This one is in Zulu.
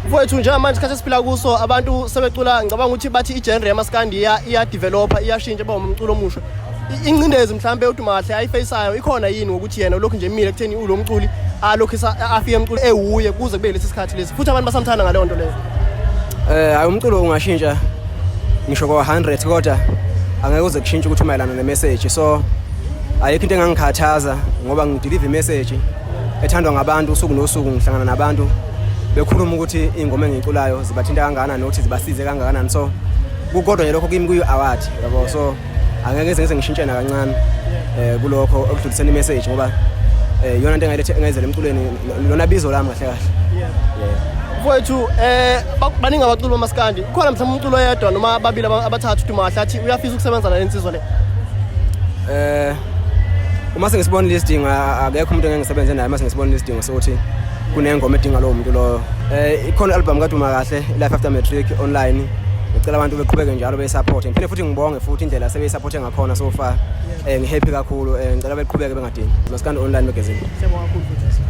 Mfowethu, njengamanje isikhathi esiphila kuso abantu sebecula, ngicabanga ukuthi bathi i-genre yamaskandi iya-developa, iyashintsha, ba umculo omusha. Ingcindezi mhlambe uDumakahle ayifaceayo ikhona yini ngokuthi yena ulokhu nje emile ekutheni ulo mculi alokhu afike emculo ewuye kuze kube lesi sikhathi lesi, futhi abantu basamthanda ngaleyo nto leyo? Hayi, umculo ungashintsha ngisho kwa 100, kodwa angeke uze kushintshe ukuthi umayelana nemessage. So ayikho into engangikhathaza ngoba ngideliver imessage ethandwa ngabantu usuku nosuku. Ngihlangana nabantu bekhuluma ukuthi ingoma engiyiculayo zibathinta kangakanani nokuthi zibasize kangakanani. So kukodwa nje lokho kimi kuyi award, yabo. So angeke ngize ngishintshe nakancane kulokho okudlulisela imessage, ngoba iyona into engayilethe, engayizela emculweni, lona bizo lami kahle kahle. Yeah. Mfowethu, baningi abaculi bamaskandi. Kukhona mhlawumbe umculo oyedwa noma ababili, abathathu uDumakahle athi uyafisa ukusebenza nale nsizwa le? Uma sengisibona isidingo, akekho umuntu engeke ngisebenze naye uma sengisibona isidingo sokuthi kunengoma edinga lowo muntu loyo. Ikhona i-album kaDumakahle, Life After Matric, online. Ngicela abantu beqhubeke njalo beyisupport. Ngiphinde futhi ngibonge futhi indlela sebeyisupport ngakhona so far. Ngihappy kakhulu. Ngicela beqhubeke bengadini. Maskandi Online Magazine. Siyabonga kakhulu futhi.